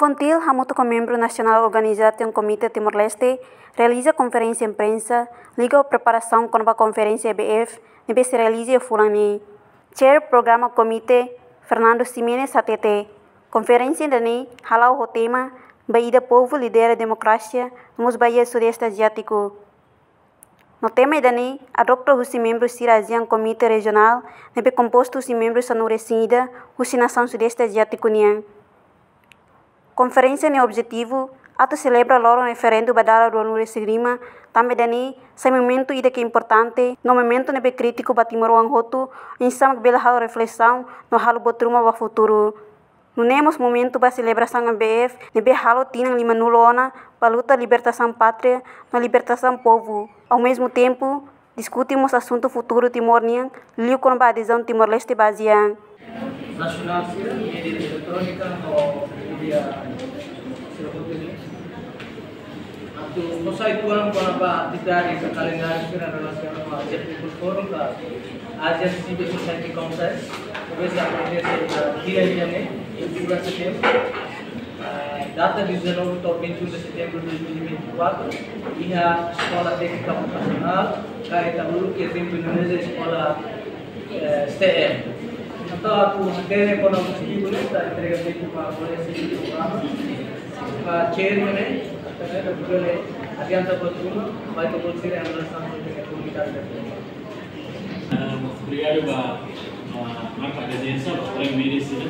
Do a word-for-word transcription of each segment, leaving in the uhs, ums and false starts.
Kontil hamutuk ho membru nasionál organizasaun Komité Timor-Leste realiza konferénsia imprensa liga ho preparasaun kona-ba konferénsia E B F ne'ebé sei realiza iha fulan ne'e. Chair programa komité, Fernando Ximenes, hatete, konferénsia ida-ne'e hala'o ho tema ba ida povu lidera demokrasia, no mós ba iha Sudeste Aziátiku. No tema ida-ne'e adopta husi membru sira ASEAN Komité Rejionál, ne'ebé kompostu husi membru sanulu-resin-ida husi nasaun Sudeste Aziátiku nian. Konferénsia ne'e objetivu atu selebra loron referendu ba dala ruanulu-resin-lima, tanba ida-ne'e sai momentu ida ke importante, no momentu ne'ebé krítiku ba timoroan hotu, oinsá mak bele halo reflesaun no halo buat ruma ba futuru. Nune'e mós momentu ba selebrasaun E B F ne'ebé halo tinan limanulu ona ba luta libertasaun pátria no libertasaun povu. Ao mesmo tempo, diskute mós asuntu futuru Timor nian, liu kona-ba adezaun Timor-Leste ba ASEAN. Nasionál sira, mídia eletrónika no mídia sira hotu nian. Atu mós sai tuan kona-ba atividade ka kalendáriu sira relasiona ho ASEAN People Forum ka ASEAN Civil Society Council, ne'ebé sei akontese iha dia ida-ne'e, iha vinte de setembro. Ah, data dezanove to'o vinte e um de setembro de dois mil e vinte e quatro, iha Eskola Téknika Vokasionál, ka ita uluk ke tempu Indonézia Eskola, eh, S T M. Entaun, atu hatene kona-ba motivu ne'e, ita entrega tempu ba kolega sira programa, ba chairman ne'e, atu bele adianta buat ruma, ba ita-boot sira iha relasaun ho komunidade. Ah, obrigadu ba, ah, marka prezensa, ba kolega mídia sira.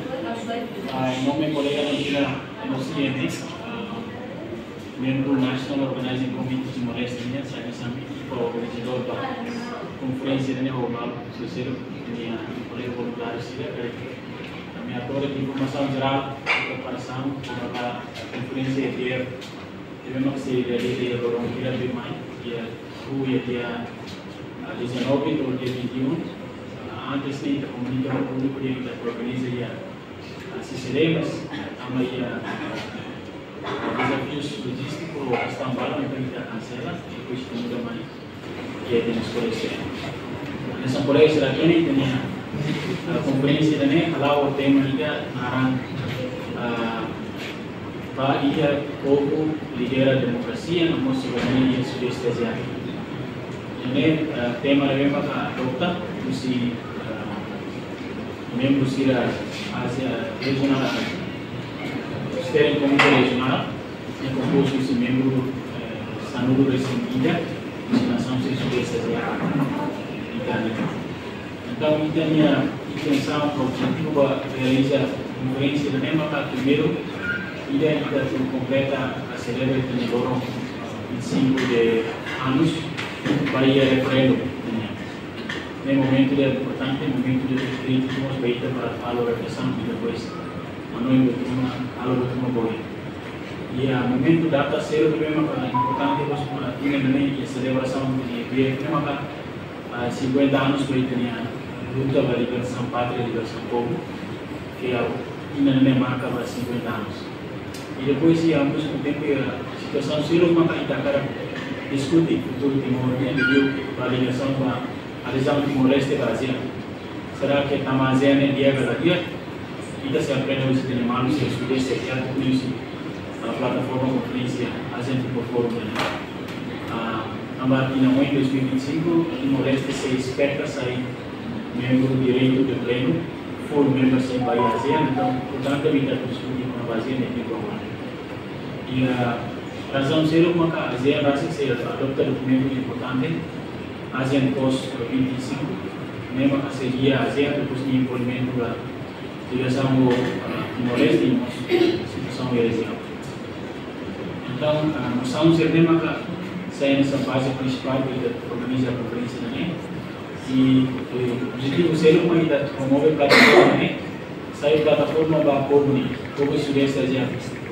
Ah, em nome kolega sira, M O C M, ah, membru National Organizing Committee Timor-Leste nian, sai hanesan ekipa organizadór ba konferénsia ne'e, ho maluk sira, nia kolega voluntáriu sira, karik ami agora iha informasaun jerál, preparasaun, kona-ba konferénsia E B F ne'ebé mak sei realiza iha loron hirak ne'ebé mai, iha, iha, ah, dezanove to'o dia vinte e um. Ah, antes ne'e ita komunika ba públiku, ita organiza iha, ah, C C D, mas tanba iha, ah, dezafius lojístiku, estaun balu, entaun ita kansela, depois ita muda mai iha Atenas College. Hanesan kolega sira hatene, ita-nia, ah, konferénsia ida-ne'e hala'o tema ida naran, ah, ba ida povu lidera demokrasia no mós soberania iha Sudeste Aziátiku. Ne'e, ah, tema ne'ebé maka adopta husi, ah, membru sira ASEAN Rejionál, Steering Committee Rejionál, ne'ebé kompostu husi membru, eh, sanulu-resin-ida husi nasaun sira Sudeste Aziátiku. Entaun, entaun, ita-nia intensaun, objetivu ba realiza konferénsia ne'e maka primeiru, ida ita atu kompleta ka selebra ita-nia loron vinte e cinco de anos ba iha referendu. Ne'e momentu ida importante, momentu ida krítiku mós ba ita para halo reflesaun, i depois manoin buat ruma, halo buat ruma boot. Iha momentu, data seluk ne'ebé maka importante mós ba ita-nia selebrasaun ida-ne'e, ne'ebé maka, ah, cinquenta anos ba ita-nia luta ba libertasaun pátria, libertasaun povu, ke ita-nia marka ba cinquenta anos. I depois, iha ao mesmo tempo, iha situasaun seluk maka ita hakarak diskute futuru Timor nian, liuliu ba ligasaun ba adezaun Timor-Leste ba ASEAN. Será ke tama ASEAN ne'e di'ak ka la di'ak? Ita sei aprende husi ita-nia maluk sira Sudeste Aziátiku, husi, ah, plataforma konferénsia ASEAN People Forum ne'e. Ah, tanba iha dois mil e vinte e cinco, Timor-Leste sei espera sai membru direitu de plenu, full membership ba ASEAN, entaun, portantu, ita diskute kona-ba ASEAN ne'e tempu agora. I, ah, razaun seluk maka ASEAN rasik sei adopta dokumentu importante, ASEAN Post vinte e cinco, ne'e maka sei gia ASEAN depois nia envolvimentu ba ligasaun ho, ah, Timor-Leste, no mós situasaun iha rejiaun. Entaun, ah, nosaun sira-ne'e maka sai hanesan baze prinsipál ba ita organiza konferénsia ne'e. I, eh, objetivu seluk mak ita promove plataforma ne'e, sai plataforma ba povu ne'e, povu Sudeste Aziátiku.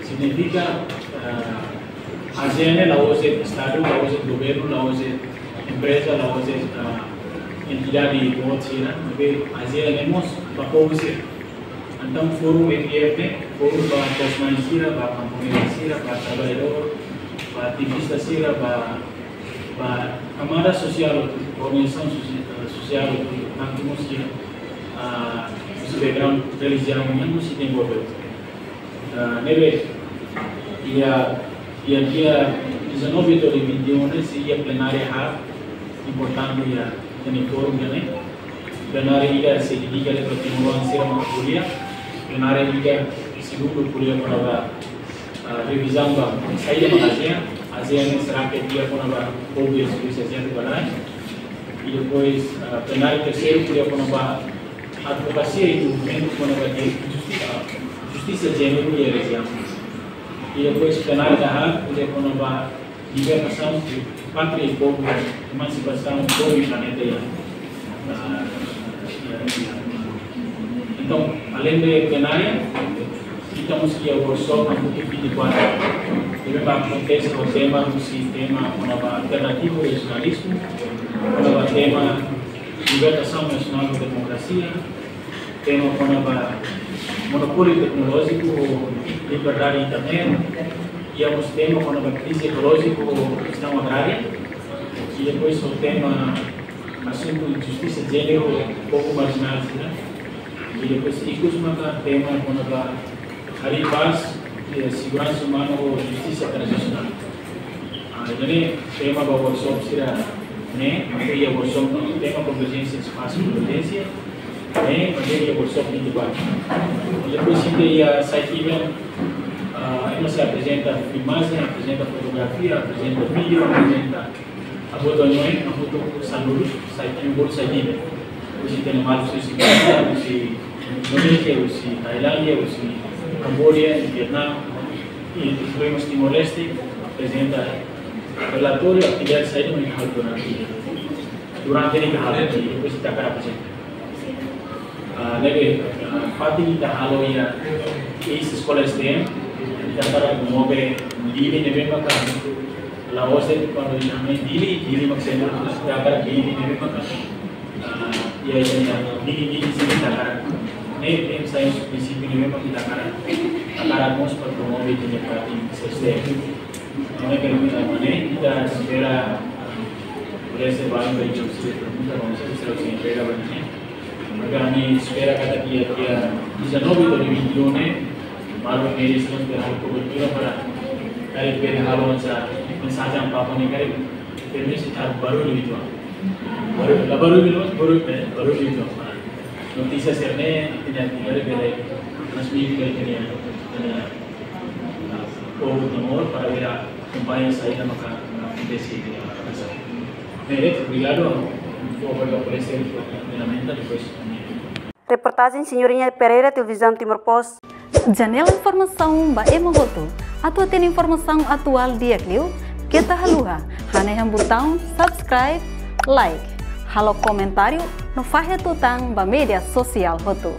Signifika, ah, ASEAN ne'e la'ós de'it estadu, la'ós de'it governu, la'ós de'it empreza, la'ós de'it, ah, entidade boot sira, maibé ASEAN ne'e mós ba povu sira. Entaun, forum E B F ne'e, forum ba to'os-na'in sira, ba kamponeiru sira, ba traballadór, ba ativista sira, ba, ba kamada sosiál, organizasaun sosi-, eh, sosiál, tantu mós sira, ah, husi background relijiaun nian mós ita envolve. Ah, ne'ebé, iha, iha dia dezanove to'o dia vinte e um ne'e sei iha plenária haat, importante iha, iha ne'e forum ne'e. Plenária ida sei dedika ba timoroan sira mak ko'alia. Plenária ida segundu ko'alia kona-ba, ah, revizaun ba saida mak ASEAN. ASEAN ne'e será que dia kona-ba povu sudeste asiátiku ba rai. I depois, ah, plenária terseiru ko'alia kona-ba advokasia i movimentu kona-ba di justisa, justisa jéneru iha rejiaun. I depois plenária dahaat ko'alia kona-ba libertasaun de pátria i povu, emansipasaun povu iha planeta iha. Ah, iha, iha. Entaun, além de plenária, ita mós iha workshop hamutuk vinte e quatro. Ne'ebé mak akontese ho tema, husi tema kona-ba alternativu rejionalizmu, kona-ba tema libertasaun nasionál ho demokrasia, tema kona-ba monopóliu teknolójiku ho liberdade internet, iha mós tema kona-ba krize ekolójiku ho kestaun agrária, i depois ho tema asuntu justisa jéneru, povu marjinalizadu, i depois ikus maka tema kona-ba harii pás, i seguransa umana ho justisa tranzisionál. Ah, jadi tema ba workshop sira-ne'e, materia workshop, tema konverjénsia, espasu konverjénsia, ne'e, materia workshop vinte e quatro. Depois ita iha side event, ah, ema sei aprezenta filmajen, aprezenta fotografia, aprezenta vídeo, aprezenta abotañoin, hamutuk sanulu, side event, side event. Husi ita-nia maluk husi Singapura, husi Indonézia, husi Tailándia, husi Kamboja, Vietnam, i depois mós Timor-Leste, aprezenta relatóriu, atividade saida mak halo durante, durante ne'e halo, i depois ita hakarak aprezenta. Ah, ne'ebé, ah, fatin ita halo iha eis-eskola S T M, ita hakarak promove Dili ne'ebé maka, la'ós de'it kuandu ita mai Dili, Dili mak sentru, ita hakarak Dili ne'ebé maka, ah, iha, iha, iha, Dili, Dili, sini ita hakarak. Ne'e, ne'e sai prinsípiu ne'ebé maka ita hakarak, hakarak mós para promove ita-nia fatin S T M. Ne'e ke ita mane, ita espera, ah, por ese ba, ba, ita sei pergunta, vamos a hacer, sei entrega ba ne'e. Maibé ami espera katak iha dia dezanove to'o dia vinte e um ne'e, malu media sira mós bele halo kobertura para karik bele halo hanesan mensajen ba povu ne'e karik permisi ita barullu uitoan. Barullu, la barullu, barullu, barullu uitoan. Notísia sira-ne'e, ita-nia atividade bele transmite ba ita-nia, ita-nia, ah, povu Timor para bele akompaña saida maka akontese iha nasaun. Ne'e de'it, obrigadu, por favor, para aparecer, por favor, primeiramente, depois, Reportajen Senhorinha Pereira, Televizaun Timor Post. Janela informasaun ba ema hotu. Atu hatene informasaun atuál di'ak liu, keta haluha hanehan butaun subscribe, like, halo komentáriu no fahe tutan ba média sosiál hotu.